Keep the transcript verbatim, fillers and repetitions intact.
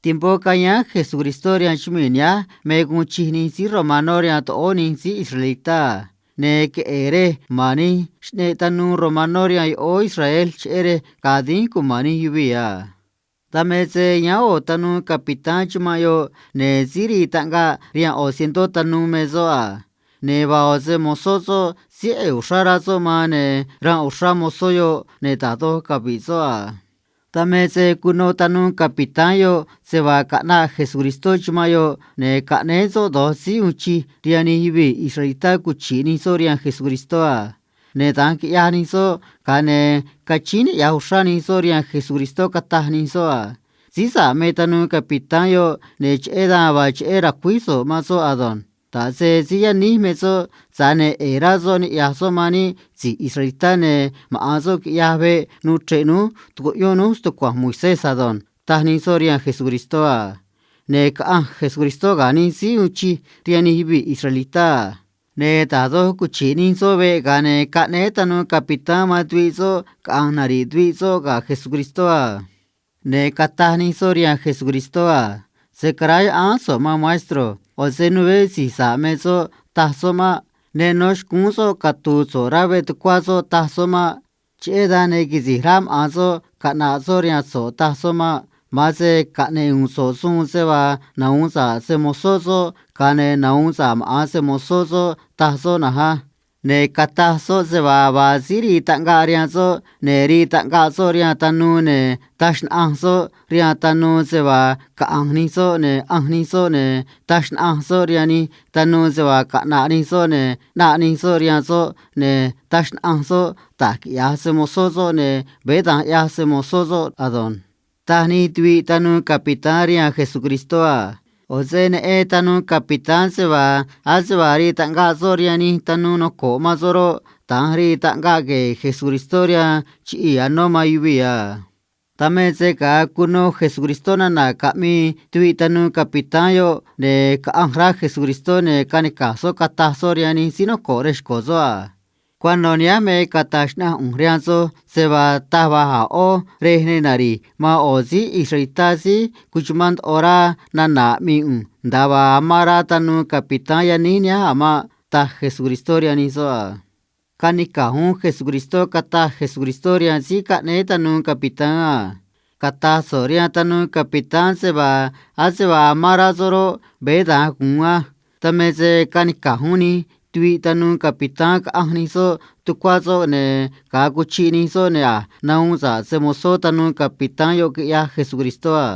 Tiempó cayáán Jesucristó rihaan chumii̱ nihánj me guun chij nij síí romanó rihaan toꞌóó nij síí israelitá a. Ne̱ queꞌe̱e̱ rej ma̱n nij xꞌneꞌ tanuu romanó rihaan yoꞌóó Israel cheꞌé rej ga̱a dínj cuma̱n nij yuvii̱ a. Dan me se yáán ꞌo̱ tanuu capitán chumanꞌ yoꞌ, ne̱ síí rii taꞌngaꞌ rihaan ꞌo̱ cientó tanuu me soꞌ a. Ne̱ vaa ꞌo̱ se‑mo̱zó soꞌ síí ꞌe̱e̱ uxrá rá soꞌ man, ne̱ ranꞌ uxrá mozó yoꞌ, ne̱ da̱j doj cavi̱ꞌ soꞌ a. Dan me se cuno tanuu capitán yoꞌ se vaa caꞌnaꞌ Jesucristó chumanꞌ yoꞌ, ne̱ caꞌnéé soꞌ do̱j síí uun chij rihaan nij yuvii̱ israelitá cuchi̱ꞌ nij soꞌ rihaan Jesucristó a. Ne̱ da̱nj quiꞌyaj nij soꞌ, ga̱a ne̱ cachíín niꞌya̱j uxrá nij soꞌ rihaan Jesucristó, cataj nij soꞌ a: ―Síí sa̱ꞌ me tanuu capitán yoꞌ, ne̱ cheꞌé dan vaa cheꞌé ra̱cuíj so̱ꞌ man soꞌ ado̱nj. Da̱nj se síí yaníj me soꞌ, tza̱j ne̱ ꞌe̱e̱ rá soꞌ niꞌya̱j soꞌ man níꞌ si̱j israelitá, ne̱ maꞌa̱n soꞌ quiꞌyaj veꞌ nuu chre̱ꞌ núj tucuꞌyón núj stucua̱nj Moisés ado̱nj ―taj nij soꞌ rihaan Jesucristó a. Ne̱ caꞌanj Jesucristó ga̱ nij síí uun chij rihaan nij yuvii̱ israelitá a. Ne̱ da̱j doj cuchi̱ꞌ nij soꞌ veꞌ, ga̱a ne̱ caꞌnéé tanuu capitán man tuviꞌ soꞌ caꞌa̱nj nari̱ꞌ tuviꞌ soꞌ ga̱ Jesucristó a. Ne̱ cataj nij soꞌ rihaan Jesucristó a: ―Se̱ caráyaꞌáán so̱ꞌ, man maestro. ꞌO̱ se nuveé si̱j sa̱ꞌ me soꞌ, taj soꞌ maꞌ. Ne nó xcúún soꞌ catu̱u̱ so̱ꞌ rá veꞌ tucuá soꞌ, taj soꞌ maꞌ. Cheꞌé dan ne quisi̱j rá maꞌa̱n soꞌ caꞌna̱ꞌ soꞌ rihaan so̱ꞌ, taj soꞌ maꞌ. Ma̱an se caꞌne̱ꞌ u̱u̱n so̱ꞌ suun se vaa nahu̱un sa̱ꞌ se‑mo̱zó soꞌ, ga̱a ne̱ nahu̱un sa̱ꞌ maꞌa̱n se‑mo̱zó soꞌ, taj soꞌ na̱nj á. Ne̱ cataj soꞌ se vaa vaa síí rii taꞌngaꞌ rihaan soꞌ, ne̱ rii taꞌngaꞌ soꞌ rihaan tanuu, ne̱ taj xnaꞌanj soꞌ rihaan tanuu se vaa caꞌa̱nj nij soꞌ, ne̱ ꞌanj nij soꞌ, ne̱ taj xnaꞌanj soꞌ rihaan nij tanuu se vaa caꞌna̱ꞌ nij soꞌ, ne̱ ꞌnaꞌ nij soꞌ rihaan soꞌ, ne̱ taj xnaꞌanj soꞌ da̱j quiꞌya̱j se‑mo̱zó soꞌ, ne̱ veé da̱nj ꞌyaj se‑mo̱zó soꞌ ado̱nj ―taj nij tuviꞌ tanuu capitán rihaan Jesucristó a. ꞌO̱ se neꞌen tanuu capitán se vaa ase vaa rii taꞌngaꞌ soꞌ rihaan nij tanuu noco̱ꞌ man soꞌ roꞌ, da̱nj rii taꞌngaꞌ gue̱e̱ Jesucristó rihaan chiꞌii̱ anó man yuvii̱ a. Dan me se ga̱a cuno Jesucristó nana̱ caꞌmii tuviꞌ tanuu capitán yoꞌ, ne̱ caꞌanj rá Jesucristó, ne̱ canica̱j soꞌ cataj soꞌ rihaan nij síí noco̱ꞌ rej xco̱ soꞌ a: ―Cuano̱ nihánj me cata̱j xnaꞌanj ꞌu̱nj rihaan soj se vaa taj va̱j a̱ ꞌó rej ne nari̱ꞌ man ꞌo̱ síí israelitá síí cuchumán ndoꞌo rá nana̱ aꞌmii ꞌu̱nj nda̱a vaa amán rá tanuu capitán yaníj nihánj a̱ maꞌ ―taj Jesucristó rihaan nij soꞌ a. Canica̱j uún Jesucristó cataj Jesucristó rihaan síí caꞌnéé tanuu capitán a: ―Cata̱j so̱ꞌ rihaan tanuu capitán se vaa ase vaa amán rá soꞌ roꞌ, veé da̱nj gu̱un á. Dan me se canica̱j uún nij tuviꞌ tanuu capitán caꞌanj nij soꞌ tucuá soꞌ, ne̱ ga̱a cuchiꞌ nij soꞌ, ne̱ a̱j nahuun sa̱ꞌ se‑mo̱zó tanuu capitán yoꞌ, quiꞌyaj Jesucristó a.